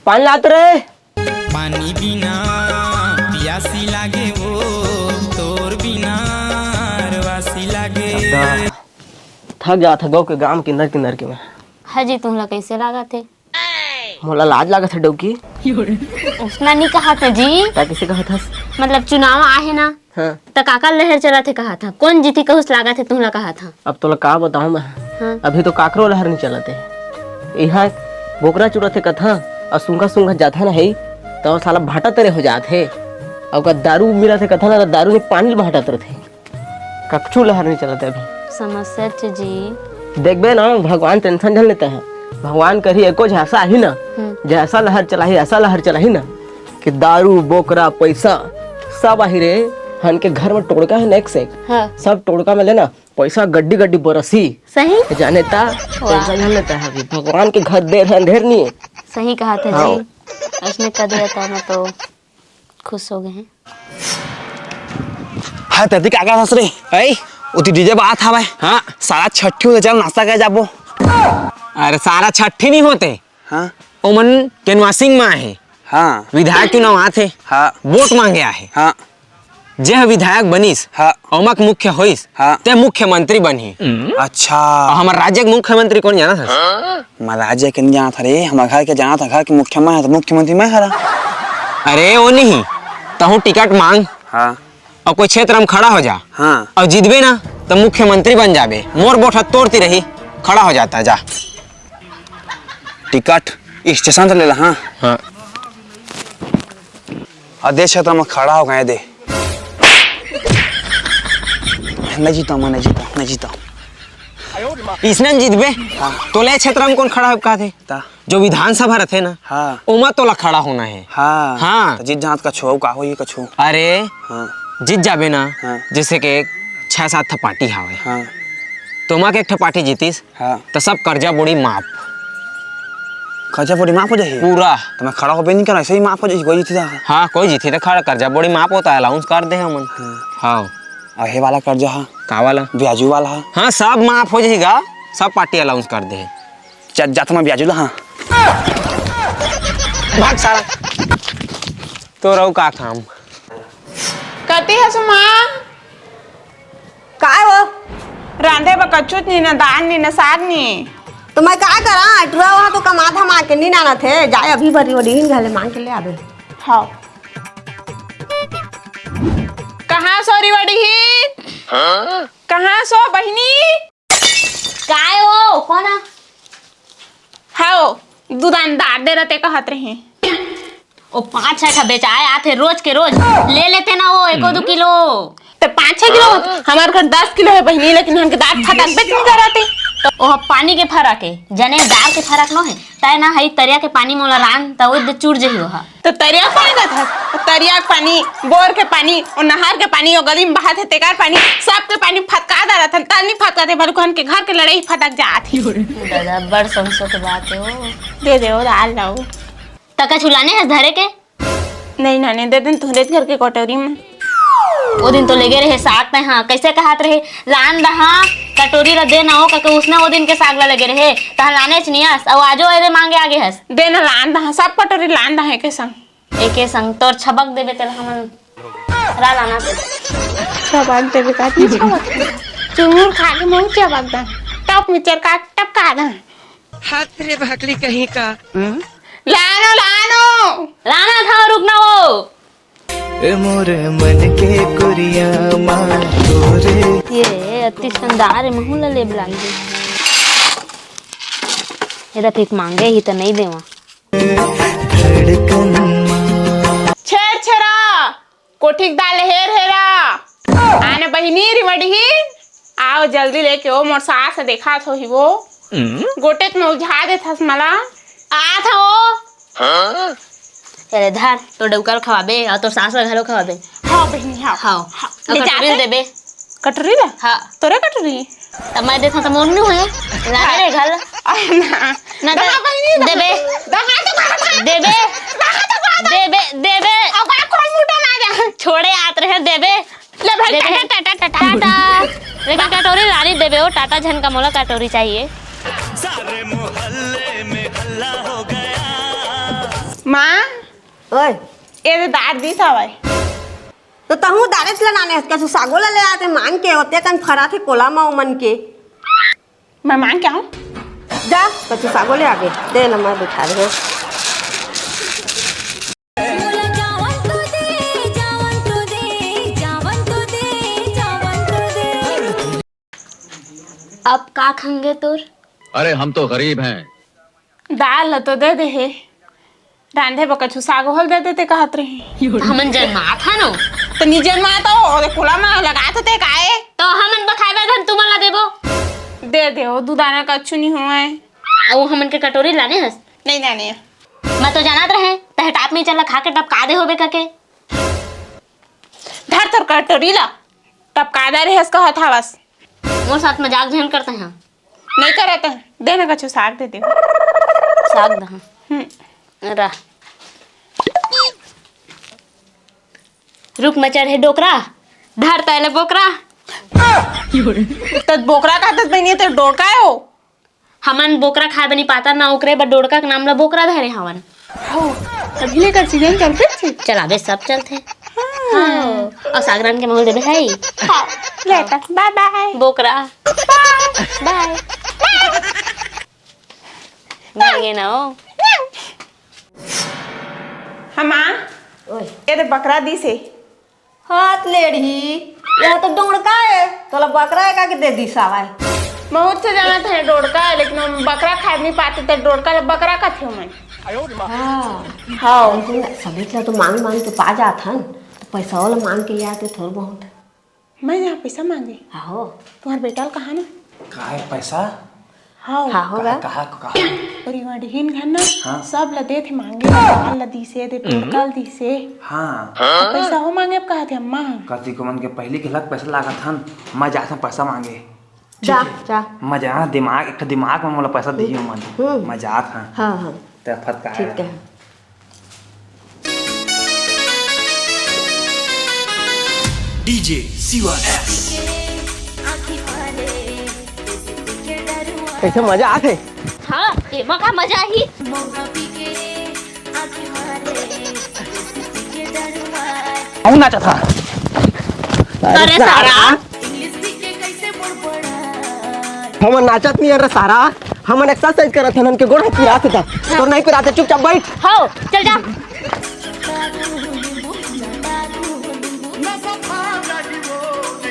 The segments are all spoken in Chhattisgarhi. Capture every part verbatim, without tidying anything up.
पानी लात रे। पानी बिना पियासी लागे वो, तोर बिना अरवासी लागे। थक जात ह गाँव के, गाँव किन्नर किन्नर के मैं। हाँ जी, तुमला कैसे लागत हे? मोला लाज लागत हे डौकी। उसना नहीं कहा था जी। ता किसे कहा था? मतलब चुनाव आहे ना, हाँ। त काकर लहर चलत हे कहा था? कौन जीती कहूस लागत हे तुमला कहा था? अब तोला का बताऊं मैं? हाँ। अभी तो काकरो लहर नहीं चलत हे। यहाँ बोकरा चुरत हे कथा, और सूंघा सूंघा जाथा ना है, तो साला भाटा तरे हो जात हे। और का दारू मिलत हे कथा ना, तो दारू ने पानी भाटा तरत हे। कच्चू लहर नहीं चलत हे अभी। समस्या च जी। देखबे ना, भगवान tension झन लेता है। भगवान करी एको झ ऐसा ही ना, हम्म। जैसा लहर चलाही, ऐसा लहर चलाही ना, कि दारू, बोकरा, पैसा, सब आही रे। हन के घर में टोड़का है ना, एक से एक। हाँ। सब टोड़का में लेना, पैसा गड्डी गड्डी बरसी। सही? जाने ता, वाह। Tension झन लेता है अभी। भगवान के घर देर है, अंधेर नहीं है। सही कहा था हाँ। जी। ऐसने कर दिया था ना तो खुश हो गए हैं। हाँ, तैती का का हंस रे? ऐ? उती DJ बात हवय। हाँ। सारा छट्ठी होते, चल नाश्ता करे जाबो। अरे, सारा छट्ठी नहीं होते। हाँ। ओमन canvassing में आहे। हाँ। विधायक चुनाव आथे। हाँ। वोट मांगे आहे। हाँ। जे ह विधायक बनिस, हाँ। ओमा के मुख्य होइस, हाँ। ते मुख्यमंत्री बनही। अच्छा। और हमर राज्य के मुख्यमंत्री कौन जानत हस? हमर राज्य के नहीं जानत हरे, हमर घर के जानत ह, घर के मुख्य मैं ह, तो मुख्यमंत्री मैं हरा। अरे ओ नहीं, तहूँ टिकट मांग हाँ। और कोई क्षेत्र में खड़ा हो जा हाँ। और जीतबे ना तो मुख्यमंत्री बन जाबे। मोर वोट ह तोर ती रही, खड़ा हो जाता जा। टिकट स्टेशन से ले ला हाँ। हाँ। अउ दे क्षेत्र में खड़ा हो गए दे। नहीं जीता, मैं नहीं जीता, नहीं जीता। इसने जीतबे? हाँ। तो ले क्षेत्र में कौन खड़ा हो कहा थे? ता। जो विधानसभा रहते ना, हाँ। ओमा तोला खड़ा होना है। हाँ। हाँ। तो जीत जात कछु, का होई कछु? अरे, हाँ। जीत जाबे ना, हाँ। जैसे कि छह सात ठा पार्टी हावे। हाँ। तो ओमा के एक ठा पार्टी जीतिस, हाँ। तो सब कर्जा बोड़ी माफ। कर्जा बोड़ी माफ हो जाही? पूरा। तो मैं खड़ा होबे नहीं करा, ऐसे ही माफ हो जाही, कोई जीती था। हाँ, कोई जीती था खड़ा, कर्जा बोड़ी माफ होता है, allowance कर दे हमन। हाँ। हाँ। और हे वाला कर्जा हा? का वाला? ब्याजू वाला हा? हाँ, सब माफ हो जाएगा, सब पार्टी allowance कर दे। जा, जा तो मैं ब्याजू ला, हाँ। भाग साला। तो रहू का काम? कती हस माँ? काय हो? रांधे बर कछुच नी ना, दाल नी ना, साग नी। तो मैं काय करा? टुरा वहाँ तो कमा धमा के नी नाना थे, जाए अभी बरी वरी घले मांग के ले आबे। हाँ। कहाँ सो री वड़ी ही? हाँ? कहाँ सो बहिनी? काय हो? कोन आ? हाओ, दुकानदार दे रते कहत रहे। ओ पाँच छह ठा बेचाए आथे रोज के रोज, ले लेते ना वो एको दो किलो। ते पाँच छह किलो होत, हमार घर दस किलो है बहिनी, लेकिन हमके दांत फटक बेच नहीं करते। तो ओह पानी के फरक है, जने दार के फरक नो है। तय ना हई तरिया के पानी मोला रान, त ओ दे चूर जही ओहा। तो तरिया के पानी देत हस? तरिया के पानी, बोर के पानी, ओ नहर के पानी, ओ गली में बहत हे तेकर पानी, सबके पानी फटका डारत हन, तनी फटका दे भलुकहन के घर के लड़ाई फटक जात हे। दादा, बड़ संसो के बात है ओ। दे दे ओ दाल लाओ। तका छुलाने हस धरे के? नहीं नाने, दे दिन तुहरे घर के कटोरी में। ओ दिन तो लेगे रहे साग तय, हाँ, कैसे कहत रहे, "लान दहा, कटोरी ला दे ना ओ," कके उसने ओ दिन के साग ला लेगे रहे, तहा लाने च नियस, अउ आजो एदे मांगे आगे हस। दे ना लान दहा, सब कटोरी लान दहा एके संग। एके संग तोर छबक देबे तेला हमन रा लाना से। छबक देबे का, की छबक? चुरमुर खा के मुंह छबक दा। टप मिचर का टपका दा। हाथ रे भकली कहीं का। लानो, लानो। लाना था, रुक ना वो। ए मोरे मन के कुरिया माँ तोरे। ये अति शानदार है, महू ला लेब लाग गे। एदा फिक मांगे ही तो नहीं देवा। धड़कन माँ। छेर छेरा, कोठिक दाल हेर हेरा। आने बहिनी रिवड़ही, आओ जल्दी लेके ओ, मोर सास देखा थो ही वो। गोटेत में उलझा देथस मला। आ था ओ। हाँ? अरे धर, तो डौका ल खवाबे, अउ तोर सास ल घलो खवाबे। हाँ बहिनी, हाँ। हाँ। हाँ। अउ ले कटोरी जाते? ल देबे। कटोरी ला? हाँ। तोरे कटोरी? त मैं देथों त मोर नु हे। लाने रे घल। अरे ना। ना दहा त बहिनी, दहा। देबे। दहा तो कहा था। देबे। दहा तो कहा था। देबे, देबे। अब का कौन मुंडा ना जा। छोड़े आत रहे देबे। ले भाई, देबे। टाटा, टाटा, टाटा। टाटा। लेकिन कटोरी लानी देबे, ओ टाटा झन का मोला कटोरी चाहिए। सारे मोहल्ले में हल्ला हो गया। माँ, ओए। ए दे दार दिस हवय। तो तहूँ दारेच ल लाने हस, कछु सागो ल ले आते मांग के, ओते कन फराथे कोला म ओमन के। मैं मांग के आऊँ? जा, कछु सागो ले आबे, दे ल मैं बिठा दे। अब का खंगे तोर? अरे, हम तो गरीब हैं। दाल ल तो दे दे हे, रांधे बर कछु साग होल दे देते कहत रही। त हमन जनमात हन ओ। त नी जनमात ओ, ओदे कोला म लगात होते काए? त हमन बखाए बर धन तुमन ला देबो। दे दे ओ, दू दाना कछु नी होए। अउ हमन के कटोरी लाने हस? नहीं लाने। मैं तो जानत रहे, तहे टाप में चला खा के टपका दे होबे कके। धर तोर कटोरी ला, टपका दे रहे हस कहत हवस। मोर साथ मजाक झन करते हैं। नहीं करत है, दे ना कछु साग दे दे। साग दहा। हम्म। रा। रुख म चढ़े डोकरा, धर तैले बोकरा। त बोकरा कहत बनी, ते डोकरा है हो। हमन बोकरा खाए बनी पाता ना, ओकरे बर डोड़का के नाम ला बोकरा धरे हवन। हो, तभी ले कर सीजन चलते थे। चलाबे सब चलते। हाँ। हाँ। और सागरन के माहौल देबे है। हाँ, लेता। बाय बाय। बोकरा। बाय। बाय। भागे ना हो। हमा, ओए। ये दे बकरा दिस हे। हाथ लेड़ही, यह तो डोड़का है, तोला बकरा है का के दे दिस हवय। बहुत से जानत है डोड़का है, लेकिन हम बकरा खाए नहीं पाते, तो डोड़का ले बकरा कथे मैं। हाँ। हाँ। लेकिन सभी ला तो मांग मांग के पा जात हन, तो पैसा वाला मांग के ले आते थोड़ बहुत। मैं यहाँ पैसा मांगे? आहो। तुम्हार बेटा ल कहा ना? का है पैसा? हाँ। हाँ, होगा। कहा, कहा, कहा? अरे, वहाँ डिहिन घर ना, हाँ। सब ला देथे मांगे, दाल ला दीसे, दे टोरका ल दीसे। हाँ। पैसा हो मांगे, अब कहा थे अम्मा? कति को मन के पहली के लग पैसा लागत हन, मैं जात हूँ पैसा मांगे। जा, ठीक है। जा। मैं जाना दिमाग, एक ठो दिमाग में मोला पैसा दिए मन। हम्म। मैं जात हूँ। हाँ, हाँ। ते फटका ठीक है। DJ Shiva S. कैसे मजा आथे? हाँ, एमा का मजा आही? अउ नाचा था। अरे सारा। हमन नाचत नहीं रे सारा, हमन एक्सरसाइज करत हन, हमन के गोड़ हाथ पिरात हे। तोर नहीं पिरात हे, चुपचाप बैठ। हो, चल जा।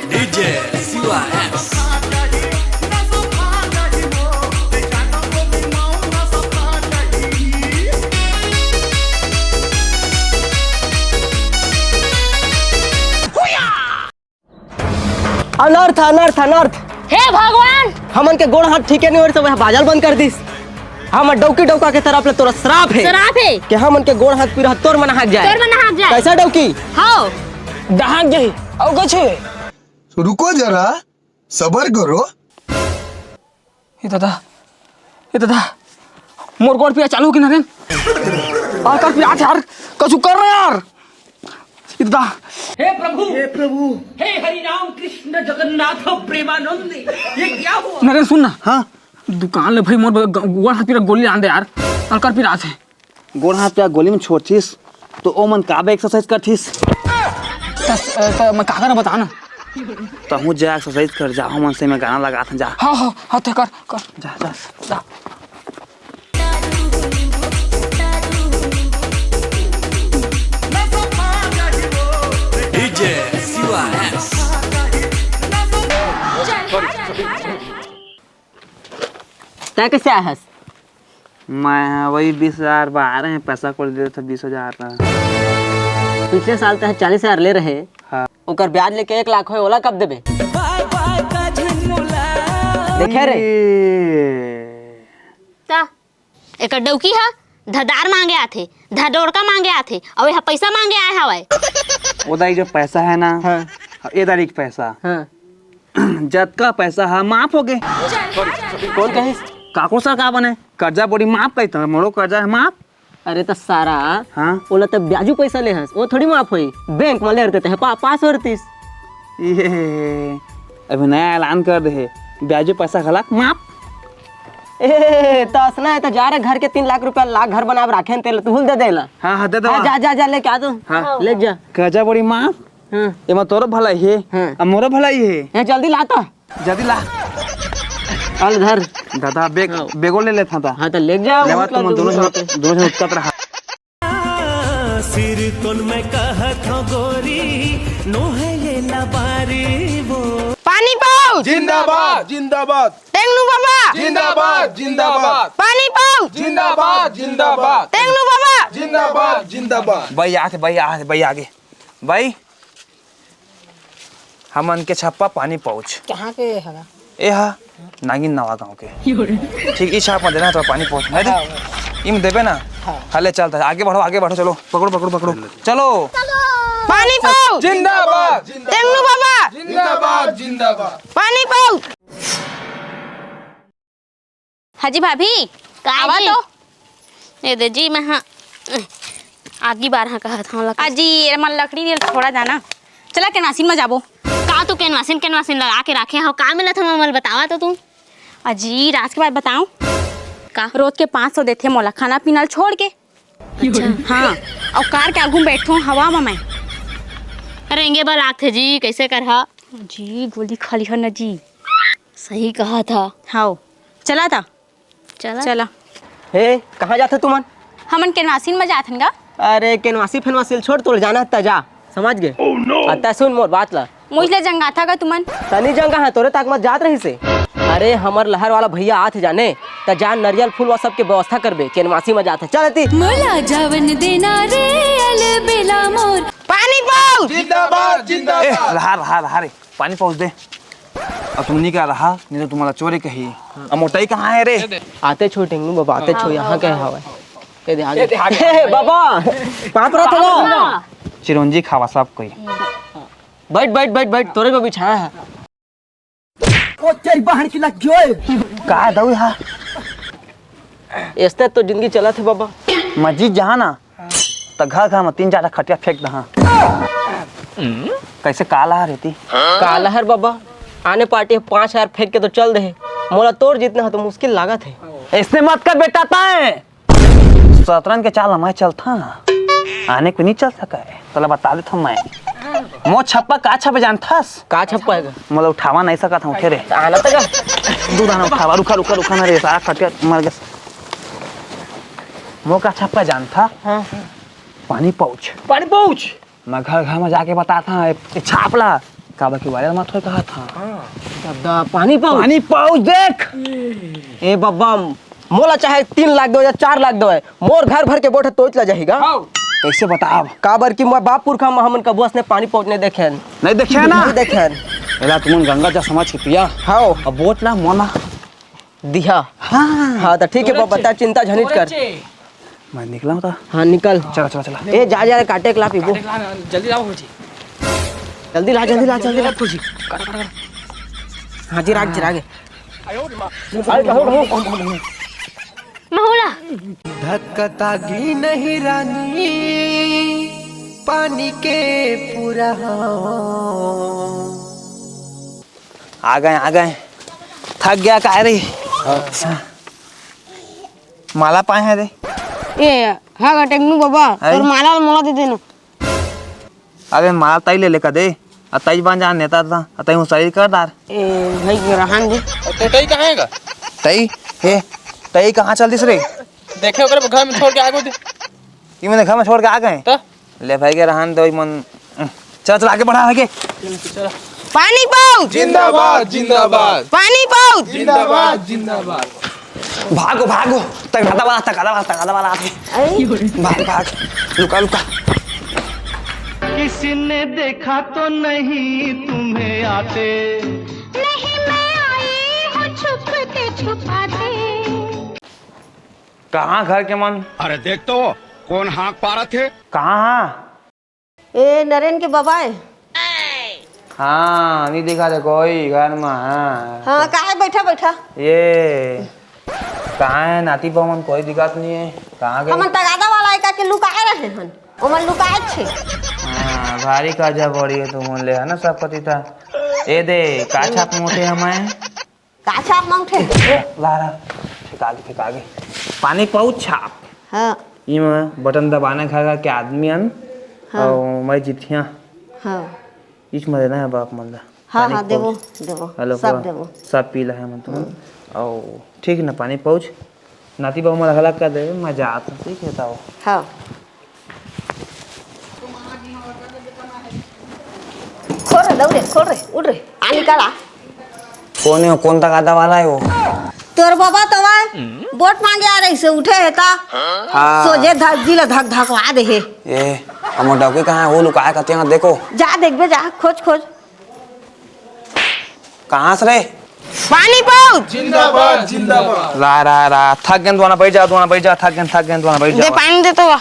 DJ Shiva S. अनर्थ, अनर्थ, अनर्थ। हे भगवान! हमन के गोड़ हाथ ठीके नहीं होए, सब बाजल बंद कर दिस। हमर डौकी डौका के तरफ ले तोरा श्राप हे। श्राप हे। कि हमन के गोड़ हाथ पीरा तोर मन हाक जाए। तोर मन हाक जाए। कैसा डौकी? हाँ। डहाक जाही। अउ कुछ? रुको जरा, सबर करो। ए दादा, ए दादा, मोर गोड़ पिरा चालू हो गे नरेन। आकर पिरा यार, कछु कर रहे यार। ए दादा। हे प्रभु, हे प्रभु, हे हरि राम कृष्ण जगन्नाथ प्रेमानंद, ये क्या हुआ? नरेन सुन ना। हाँ। दुकान ले भाई मोर ग-, गोड़ हाथ पिरा गोली लान दे यार। आकर पिरा थे। गोड़ हाथ पिरा गोली में छोड़थिस, तो ओमन काबर एक्सरसाइज करथिस? त, त मैं का करंव बता ना। तहूँ जा एक्सरसाइज कर, जा, हमन से मैं गाना लगात हन, जा। हाँ, हाँ, हाँ, ते कर, कर। जा, जा। जा। DJ Shiva S. तैं कैसे आए हस? मैं वही बीस हजार बाहर है, पैसा कौड़ी दे देता बीस हजार का। पिछले साल तैं चालीस हजार ले रहे, हाँ। ओकर ब्याज लेके एक लाख होए, ओला कब देबे? देखे रे। ये। ता, एकर डौकी ह धदार मांगे आथे, धडोड़का मांगे आथे, अउ एहा पैसा मांगे आए हवय। ओ दाई जो पैसा है ना, हाँ। ए दारी के पैसा। हाँ। जतका पैसा ह माफ हो गे। कौन कहिस? काको सरकार बने, कर्जा बोड़ी माफ कही त मोरो कर्जा है माफ। अरे त सारा, हाँ? ओला त ब्याजू पैसा ले हस, वो थोड़ी माफ होई। बैंक में ले रहते हैं, पा, पास हो रहतीस। ये, अभी नया ऐलान कर दे है, ब्याजू पैसा घलाक माफ। ए, त असना हे त जा रे, घर के तीन लाख रुपया ला, घर बनाए बर राखे हन, तेला तुहूं ल दे देला। हाँ, हाँ, दे दे हाँ, वा। जा, जा, जा, लेके आ तू। हाँ। ले जा। गजा बड़ी माँ, हाँ। एमा तोरो भलाई हे, हाँ। अब मोरो भलाई हे। ए, जल्दी ला त। जल्दी ला। आ ले धर। दादा, बेग, हाँ। बेगो ले लेथा ता। हाँ, त ले जा, ले वा, मतलब, तुम दोनों जन, दोनों जन उतकत रहा। सिर तोन मैं कहत हूँ गोरी, नोहे ये लबारी वो। पानी पाउच। जिंदाबाद, जिंदाबाद। टेंगनू बाबा। जिंदाबाद, जिंदाबाद। पानी पाउच। जिंदाबाद, जिंदाबाद। टेंगनू बाबा। जिंदाबाद, जिंदाबाद। भाई आगे, भाई आगे, भाई आगे। भाई, हमन के छप्पा पानी पाउच। कहाँ के हगा? ए हा, नागिन नवा गांव के। ठीक, ई छाप में देना तो पानी पाउच। है दे? हाँ, हाँ। इम देबे ना? हाँ। हले चलता है। आगे बढ़ो, आगे बढ़ो, चलो। पकड़ो, पकड़ो, पकड़ो। चलो। पानी पाउच। जिंदाबाद। टेंगनू बाबा। जिंदाबाद, जिंदाबाद। पानी पाउच। हाँ जी भाभी, का आवा जी? तो। ए दे जी, मैं हाँ, आगी बार हाँ कहत हूँ लकड़ी। अजी, ये मन लकड़ी नहीं छोड़ा जाना। चला के नासिन में जाबो। का तू केनवासिन, केनवासिन लगा के राखे हो? का मिलत हवय, मोला बतावा तो तू। अजी, राज के बात बताऊं? का? रोज के पाँच सौ देथे मोला खाना पीना ल छोड़ के। अच्छा। हाँ, अउ कार के आगू में बैठो हवा में मैं। अरे, एंगे बा लागथे जी, कैसे करहा? जी, गोली खाली हो न जी। सही कहा था। हाओ, चला था। चला। चला। हे, कहाँ जाथो तुमन? हमन केनवासिन में जाथन गा। अरे, केनवासी फेनवासी ल छोड़, तोर जाना त जा, समझ गे? Oh no! अ तैं सुन मोर बात ला। मुझ ले जंगाथा गा तुमन। तनी जंगा है, तोरे ताक मत जात रही से। अरे, हमर लहर वाला भैया आत जाने, त जा नरियल फूल वा सबके व्यवस्था करबे, केनवासी में जात है। चल अति। मोला जावन देना रे अलबेला मोर। पानी पाउच। जिंदाबाद, ए, जिंदाबाद। रहा, रहा, रहा रे। पानी पाउच दे। अब तुम नहीं कह रहा, नहीं तो तुम्हारा चोरी कही। अब मोटाई कहाँ है रे? आते छो टेंगनू बाबा, आते छो, यहाँ के हवा। ये दे, आगे। ये दे, आगे। हे, बाबा, पाप रहा था ना। चिरंजी खावा सब कोई। बैठ, बैठ, बैठ, बैठ, तोरे पे बिछाया है। ओ, तेरी बहन की लग गई। का दऊ हा? ऐसे तो जिंदगी चलत है बाबा। मस्जिद जहाँ ना, त घर घर में तीन चार खटिया फेंक दहा। कैसे काला रहती? काला हर बाबा, आने पार्टी पाँच हजार फेंक के तो चल दे। मोला तोर जीतना है तो मुश्किल लागत है। ऐसे मत कर बेटा, ताए शतरंज के चाल मैं चलता, आने को नहीं चल सका है। तोला बता देता हूँ मैं, मोर छप्पा का छपे जानथस? का छप्पा है? मोला उठावा नहीं सकत हूँ, उठे रे। आना तक। दू दाना उठावा, रुका, रुका, रुका ना रे, सारा खटिया मर गया। मोर का छप्पा जानथा? हाँ। पानी पाउच। पानी पाउच? मैं घर घर में जाके बताथा, ए, ए छाप ला, काबर कि वायरल मत होय कहा था। हाँ। दादा, पानी पाउच। पानी पाउच देख। ए बाबा, मोला चाहे तीन लाख दो या चार लाख दो है, मोर घर भर के बोट ह तोच ला जाही गा। हाँ। कैसे बताब? काबर कि मैं बाप पुरखा में हमन कबो असने पानी पाउच नहीं देखेन। नहीं देखे ना? नहीं देखेन। एला तुमन गंगा जा समझ के पिया। हाँ। अब बोट ला मोना दिहा। हाँ। हाँ, तो ठीक है, तोरे बता, चे। चिंता झनिट तोरे कर। चे। मैं निकला हूँ तो। हाँ, निकल। चला, चला, चला। ए, जा, जा, काटे के ला पीबो। काटे के ला ना, जल्दी लाओ, फौजी। जल्दी ला, जल्दी ला, जल्दी ला। फौजी। काटा, काटा, काटा। हाँ, जिराग, जिराग। महुला। धकतागी नहीं रानी, पानी के पूरा। आ गए, आ गए। थक गया का रे? अच्छा। माला पाए हैं रे। ए, हाँ गा टेंगनू बाबा, अरे? तोर माला मोला दे देना। अबे माला तई ले ले का दे। आ तई बन जा नेता था, आ तई उसारी कर दार। ए, भाई के रहन दे। तो तई कहाँ है गा? तई, ए, तई कहाँ चल दिस रे? देखे ओकरे घर में छोड़ के आ गए थे। ये मैंने घर में छोड़ के आ गए। तो? ले भाई के रहन दो मन। चल, चल, आगे बढ़ा, आगे। पानी पाउच। जिंदाबाद, जिंदाबाद। पानी पाउच। जिंदाबाद, जिंदाबाद। भागो, भागो। तगादा वाला, तगादा वाला, तगादा वाला आथे। भाग, भाग। लुका, लुका। किसी ने देखा तो नहीं तुम्हें आते? नहीं, मैं आई हूँ छुपते छुपाते। कहाँ घर के मन? अरे देख तो, कौन हाँक पारत हे? कहाँ हा? ए, नरेन के बबा ए। हाँ, नहीं दिखा दे कोई घर में, हाँ। हाँ, काहे बैठा बैठा? ये, कहाँ है नाती बहू मन, कोई दिखत नहीं है, कहाँ गए? हमन तगादा वाला एका के लुकाए रहे हन, ओमन लुकाए छे। हाँ, भारी कर्जा पड़ी है तुमन ले, है ना सब पति था। ए दे, का छाप मोटे हमारे? का छाप मांगथे? ला, ला। काली फेंका गे। पानी पाउच छाप। हाँ। इमा बटन दबाना घर घर के आदमी अन। हाँ। अउ मैं जितिया। हाँ। इच में देना है बाप मन ला। हाँ, पानी हाँ, पाउच। देबो, देबो। हेलो, सब पूरा देबो। सब पी ला है मन तुमन। अउ ठीक ना, पानी पाउच। नाती बाबू मन अलग कर देबे, मैं जात हूँ, ठीक है, ताओ। हाँ। खोल रे, दौड़ रे, खोल रे, उठ रे, आ निकल आ। कोन है, कोन तक आदा वाला है वो? तोर बाबा तो वोट मांगे आ रहिसे, उठे हे ता। हाँ। सोझे धक जी ला धक धकवा दे हे। ए, हमर डौकी कहाँ है? वो लुकाए खातिर यहाँ देखो। जा देखबे, जा, खोज, खोज। कहाँ से रे? पानी पाउच। जिंदाबाद, जिंदाबाद। रा, रा, रा, थक गेन दुआना, बैठ जा, दुआना, बैठ जा, थक गेन, थक गेन दुआना, बैठ जा। दे पानी दे तो वा।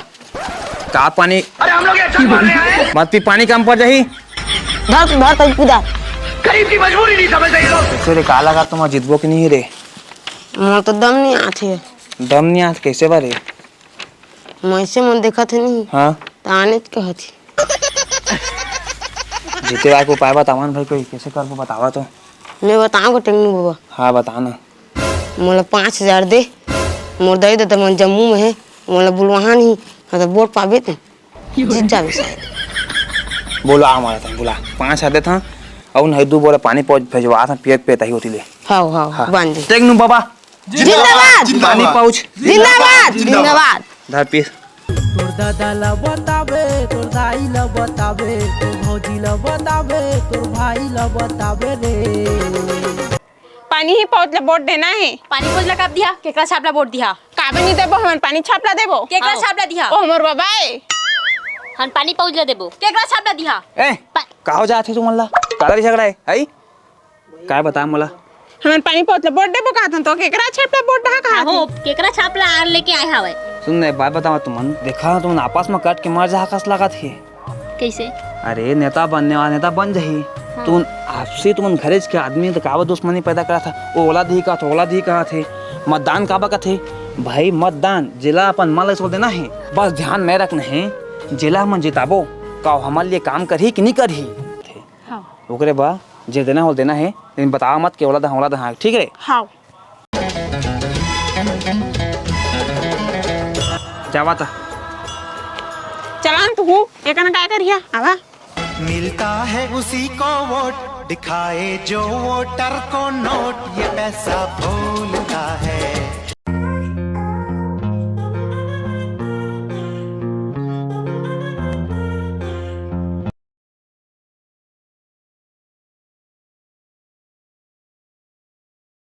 का पानी? अरे, हम लोग ये सब मारने आए हैं। मत पी, पानी कम पड़ जाही। धर, धर, तब पी दा। गरीब की मजबूरी नहीं समझते ये लोग। कैसे रे, का लगा तुम जितबो कि नहीं रे? मोर तो दम नहीं आथे। दम नहीं आथे, कैसे बा रे? मैं से मन देखत हे नहीं। हाँ। त आने च कहत हे। जीते वाला के उपाय बतावा न भाई, कोई कैसे करबो, बतावा तो। मैं बताऊँ का टेंगनू बाबा? हाँ, बता ना। मोला पाँच हजार दे, मोर दाई ददा मन जम्मू में हे, मोला बुलवाहा नहीं, हाँ तो वोट पाबे ते, जीत जाबे शायद। बोला हमारा था, बोला, पाँच हजार देता, अउ नहीं दू बोरा पानी पहुँच भेजवा था, पियत पियत ही होती ले। हाँ, हाँ, हाँ। बांध दे। टेंगनू बाबा। जिंदाबाद। पानी पाउच। जिंदाबाद, जिंदाबाद। धर पी। तोर दादा ला बताबे, तोर दाई ला बताबे, तोर भौजी ला बताबे, तोर भाई ला बताबे रे। पानी ही पाउच ला वोट देना हे। पानी पाउच ला काब दिहा? केकरा छाप ला वोट दिहा? काबे नहीं देबो, हमन पानी छाप ला देबो। केकरा छाप ला दिहा? ओ हमर बाबा ए। हम पानी पाउच ला देबो। केकरा छाप ला दिहा? ए, पा- का हो जात हे तुमन ला? काला झगड़ा हे, आई? काय बता मोला? हमन पानी पाउच ला वोट देबो कहत हन, तो केकरा छाप ला वोट डहा कहत आहो, हे? केकरा छाप ला आर लेके आए हवय? सुन ना, एक बात बतावा तुमन, देखा तुमन आपस में कट के मर जा कस लागत हे। कैसे? अरे नेता बनने वाला नेता बन जाही। हाँ। तुमन आपसी तुमन घरेज के आदमी तो काबर दुश्मनी पैदा करत हा? ओ ओला दी कहत, ओला दी कहत हे। मतदान काबर कहत हे? भाई मतदान जेला अपन मन ला सोच देना हे। बस ध्यान में रखना हे, जेला हमन जिताबो, का ओ हमर लिए काम करही कि नहीं करही? हाँ। ओकरे बाद जे देना हो देना हे, लेकिन बतावा मत के ओला दहा, ओला दहा, ठीक रे? हाँ। जावा ता। चला न तू, एकन काय करिया, आवा। मिलता है उसी को वोट, दिखाए जो वोटर को नोट, ये पैसा भूल